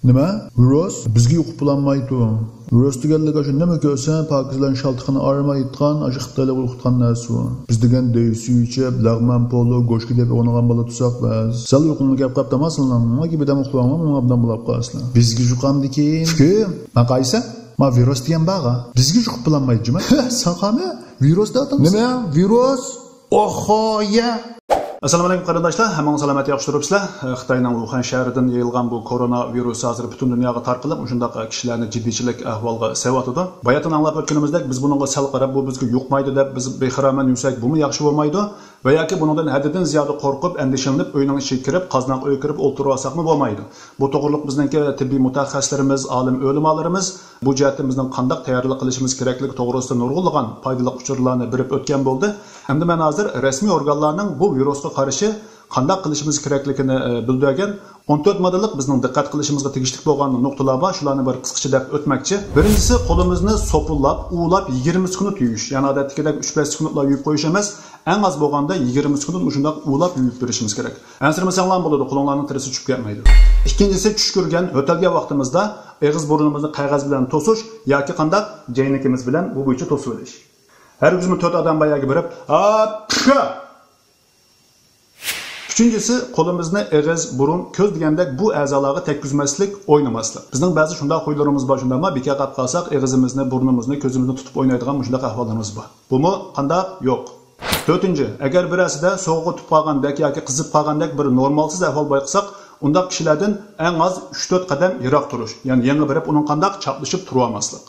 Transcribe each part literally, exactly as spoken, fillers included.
نېمە؟ ۋىرۇس؟ بىزگە يۇقۇپ بولالمايدۇ. ۋىرۇس دېگەنلىك ئاشۇ نېمە كۆرسە، پاكىزلارنى شالتىقىنى ئارىماي يۇتقان، ئاشۇ خىتايلارغا يۇقۇتقان نەرسە ئۇ. بىز دېگەن دېيسۈي ئىچىپ، لەغمەن پولۇ، گۆشكە دەپ ئوينىغان بالا تۇرساق بىز. سەل يۇقۇملۇق گەپ قاپتۇ، ماسىلىنىڭ گېپىدە ئۇخلىۋالماڭ، ئابدان بولاپ قالىسىلەر. بىزگە يۇقامدىكىن. پۈكۈم، ماقايسە؟ ما ۋىرۇس دېگەن بارغا. بىزگە يۇقۇپ بولالمايدۇ جۇما. ساقامى؟ ۋىرۇس دەۋاتامسىز؟ نېمە؟ ۋىرۇس؟ ئوخويە! ئەسسالامۇ ئەلەيكۇم قېرىنداشلار، ھەممىڭلار سالامەت ياخشى تۇرۇپسىلەر. خىتاينىڭ ۋۇخەن شەھىرىدىن يېيىلغان بۇ كورونا ۋىرۇسى ھازىر پۈتۈن دۇنياغا تارقىلىپ، مۇشۇنداق كىشىلەرنى جىددىيچىلىك ئەھۋالغا سېلىۋاتىدۇ. باياتىن ئاڭلاپ ئۆتكىنىمىزدەك، بىز بۇنىڭغا سەل قاراپ، بۇ بىزگە يۇقمايدۇ دەپ، بىز بىخىرامان يۈرسەك، بۇمۇ ياخشى بولمايدۇ. ۋە ياكى بۇنىڭدىن ھەددىدىن زىيادە قورقۇپ، ئەندىشىلىنىپ، ئۆينىڭ ئىچىگە كىرىپ، قازناق ئۆيگە كىرىپ ئولتۇرۇۋالساقمۇ بولمايدۇ. بۇ توغرىلىق بىزنىڭكى تېببىي مۇتەخەسسىسلىرىمىز، ئالىم ئۆلىمالىرىمىز بۇ جەھەتتە بىزنىڭ قانداق تەييارلىق قىلىشىمىز كېرەكلىكى توغرىسىدا نۇرغۇنلىغان پايدىلىق ئۇچۇرلارنى بېرىپ ئۆتكەن بولدى. ئەمدى مەن ھازىر رەسمىي ئورگانلارنىڭ بۇ ۋىرۇسقا قارشى قانداق قىلىشىمىز كېرەكلىكىنى، ئە، بىلدۈرگەن ئون تۆت ماددىلىق بىزنىڭ دىققەت قىلىشىمىزغا تېگىشلىك بولغان نۇقتىلار بار، شۇلارنى بىر قىسقىچە دەپ ئۆتمەكچى. بىرىنچىسى، قولىمىزنى سوپۇنلاپ، ئۇۋىلاپ يىگىرمە سېكۇنت يۇيۇش. يەنى ئادەتتىكىدەك ئۈچ بەش سېكۇنتلا يۇيۇپ قويۇش ئەمەس، ئەڭ ئاز بولغاندا يىگىرمە سېكۇنت مۇشۇنداق ئۇۋىلاپ يۇيۇپ بېرىشىمىز كېرەك. ئەنسىرىمىسەڭلارمۇ بولىدۇ، قولۇڭلارنىڭ تېرىسى چۈشۈپ كەتمەيدۇ. ئىككىنچىسى، چۈش كۆرگەن، يۆتەلگەن ۋاقتىمىزدا ئېغىز بۇرنىمىزنى قەغەز بىلەن توسۇش ياكى قانداق جەينىكىمىز بىلەن بۇ بويىچە توسۇۋېلىش. ھەرگىزمۇ تۆت ئادەم بار يەرگە بېرىپ، ئاپشا! ئۈچىنچىسى، قولىمىزنى ئېغىز، بۇرۇن، كۆز دېگەندەك بۇ ئەزالارغا تەگكۈزمەسلىك، ئوينىماسلىق. بىزنىڭ بەزى شۇنداق خۇيلىرىمىز بار، شۇنداقمۇ؟ بىكار قاپ قالساق، ئېغىزىمىزنى، بۇرنىمىزنى، كۆزىمىزنى تۇتۇپ ئوينايدىغان مۇشۇنداق ئەھۋاللىرىمىز بار. بۇمۇ قانداق؟ يوق. تۆتىنچى، ئەگەر بىرەرسىدە سوغۇق ئۆتۈپ قالغاندەك ياكى قىزىپ قالغاندەك بىر نورمالسىز ئەھۋال بايقىساق، ئۇنداق كىشىلەردىن ئەڭ ئاز ئۈچ تۆت قەدەم يىراق تۇرۇش، يەنى يېڭى بېرىپ ئۇنىڭ قانداق چاپلىشىپ تۇرۇۋالماسلىق.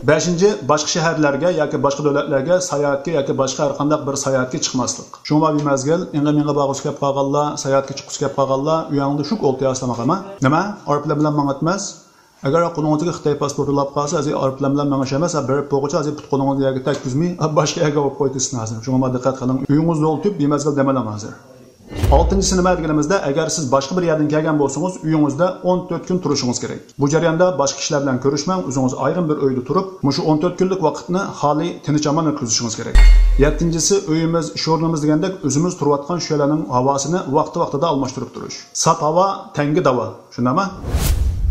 بەشىنچى، باشقا شەھەرلەرگە ياكى باشقا دۆلەتلەرگە ساياھەتكە ياكى باشقا ھەر قانداق بىر ساياھەتكە چىقماسلىق. شۇڭا بىمەزگىل ئېڭى مېڭى بارغۇسى كەپ قالغانلار، ساياھەتكە چىققۇسى كەپ قالغانلار ئۆيۈڭدە شۇك ئولتۇرۇۋالسىلا ماقۇلما. نېمە؟ ئايروپىلان بىلەن ماڭاتماس؟ ئەگەر قولىڭىزدىكى خىتاي پاسپورتى بولاپ قالسا، ھازىر ئايروپىلان بىلەن مېڭىش ئەمەس، بېرىپ بولغۇچە ھازىر پۇت قولىڭىزنى يەرگە تەگكۈزمەي، باشقا يەرگە ئوقۇپ قويۇۋېتىسىز ھازىر. شۇڭا دىققەت قىلىڭ. ئۆيىڭىزدە ئولتۇرۇپ بىمەزگىل دەم ئېلىڭ ھازىر. ئالتىنچىسى نېمە دېگىنىمىزدە، ئەگەر سىز باشقا بىر يەردىن كەلگەن بولسىڭىز، ئۆيىڭىزدە ئون تۆت كۈن تۇرۇشىڭىز كېرەك. بۇ جەرياندا باشقا كىشىلەر بىلەن كۆرۈشمەڭ، ئۆزىڭىز ئايرىم بىر ئۆيدە تۇرۇپ، مۇشۇ ئون تۆت كۈنلۈك ۋاقىتنى خالىي، تىنچ-ئامان ئۆتكۈزۈشىڭىز كېرەك. يەتتىنچىسى، ئۆيىمىز، شورنىمىز دېگەندەك ئۆزىمىز تۇرۇۋاتقان شۇ يەرلەرنىڭ ھاۋاسىنى ۋاقتى-ۋاقتىدا ئالماشتۇرۇپ تۇرۇش. ساپ ھاۋا تەنگە داۋا، شۇنداقمۇ؟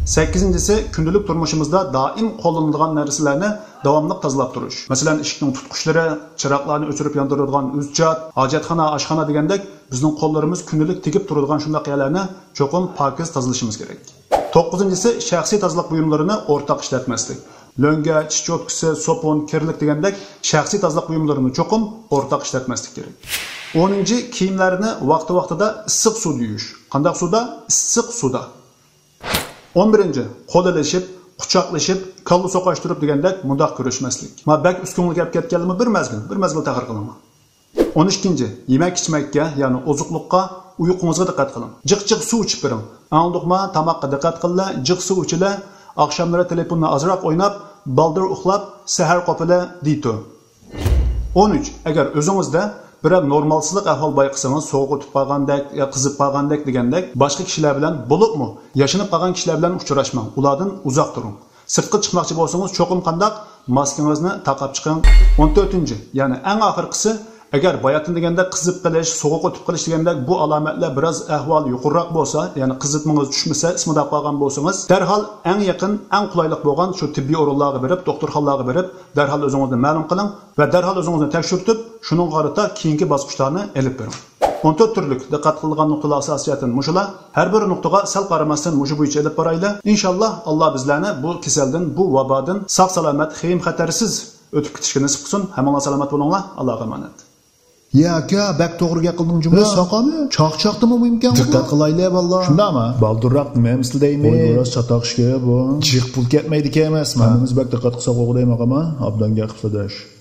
سەككىزىنچىسى، كۈندىلىك تۇرمۇشىمىزدا دائىم قوللىنىدىغان نەرسىلەرنى داۋاملىق تازىلاپ تۇرۇش. مەسىلەن، ئىشىكنىڭ تۇتقۇچلىرى، چىراغلارنى ئۆچۈرۈپ ياندۇرىدىغان ئۈزچات، ھاجەتخانا، ئاشخانا دېگەندەك بىزنىڭ قوللىرىمىز كۈندىلىك تېگىپ تۇرىدىغان شۇنداق يەرلەرنى چوقۇم پاكىز تازىلىشىمىز كېرەك. توققۇزىنچىسى، شەخسىي تازىلىق بۇيۇملىرىنى ئورتاق ئىشلەتمەسلىك. لۆڭگە، چىش چوتكىسى، سوپۇن، كىرلىك دېگەندەك شەخسىي تازىلىق بۇيۇملىرىنى چوقۇم ئورتاق ئىشلەتمەسلىك كېرەك. ئونىنچى، كىيىملەرنى ۋاقتى-ۋاقتىدا ئىسسىق سۇدا يۇيۇش. قانداق سۇدا؟ ئىسسىق سۇدا. ئون بىرىنچى، قول ئېلىشىپ، قۇچاقلىشىپ، كاللا سوقاشتۇرۇپ دېگەندەك مۇنداق كۆرۈشمەسلىك. ما بەك ئۈسكۈڭلۈك گەپ كەتكەنلىمۇ بىر مەزگىل، بىر مەزگىل تەخىر قىلىڭلار. ئون ئىككىنچى، يېمەك ئىچمەككە، يەنى ئوزۇقلۇققا، ئۇيقۇڭىزغا دىققەت قىلىڭ. جىق جىق سۇ ئىچىپ بېرىڭ. ئاڭلىدۇقما؟ تاماققا دىققەت قىللا، جىق سۇ ئىچىلە، ئاخشاملىرى تېلېفوننى ئازراق ئويناپ، بالدۇر ئۇخلاپ، سەھەر قوپىلە دېيتو. ئون ئۈچ، ئەگەر ئۆزىڭىزدە بىرەر نورمالسىزلىق ئەھۋال بايقىسىڭىز، سوغۇق ئۆتۈپ قالغاندەك يا قىزىپ قالغاندەك دېگەندەك، باشقا كىشىلەر بىلەن، بولۇپمۇ ياشىنىپ قالغان كىشىلەر بىلەن ئۇچراشماڭ، ئۇلاردىن ئۇزاق تۇرۇڭ. سىرتقا چىقماقچى بولسىڭىز، چوقۇم قانداق؟ ماسكىڭىزنى تاقاپ چىقىڭ. ئون تۆتىنچى، يەنى ئەڭ ئاخىرقىسى، ئەگەر باياتىن دېگەندەك قىزىپ قېلىش، سوغۇق ئۆتۈپ قېلىش دېگەندەك بۇ ئالامەتلەر بىراز ئەھۋال يۇقىرىراق بولسا، يەنى قىزىتمىڭىز چۈشمىسە، ئىسمىداپ قالغان بولسىڭىز، دەرھال ئەڭ يېقىن، ئەڭ قولايلىق بولغان شۇ تېببىي ئورۇنلارغا بېرىپ، دوختۇرخانىلارغا بېرىپ، دەرھال ئۆزىڭىزنى مەلۇم قىلىڭ ۋە دەرھال ئۆزىڭىزنى تەكشۈرتۈپ، شۇنىڭغا قارىتا كېيىنكى باسقۇچلارنى ئېلىپ بېرىڭ. ئون تۆت تۈرلۈك دىققەت قىلىدىغان نۇقتىلار ئاساسىي جەھەتتىن مۇشۇلار. ھەر بىر نۇقتىغا سەل قارىماستىن مۇشۇ بويىچە ئېلىپ بارايلى. ئىنشاللا، ئاللا بىزلەرنى بۇ كېسەلدىن، بۇ ۋابادىن ساق-سالامەت، خېيىم-خەتەرسىز ئۆتۈپ كېتىشكە نېسىپ قىلسۇن. ھەممىڭلار سالامەت بولۇڭلار. ئاللاغا ئامانەت. يا ئاكا، بەك توغرا گەپ قىلدىڭ جۇمۇ. ھە، ساقامى؟ چاقچاقتىمۇ مۇمكىن بۇ؟ دىققەت قىلايلى، باللا. شۇنداقمۇ؟ بالدۇرراق نېمە ئەمىسلا دەيمەن؟ ۋاي، راست چاتاق ئىش-كە بۇ. جىق پۇل كەتمەيدىكەن ئەمەسمۇ؟ ھەممىمىز بەك دىققەت قىلساق بولغۇدەيمەن، ئاقاما. ئابدان گەپ قىپسىلە دەش.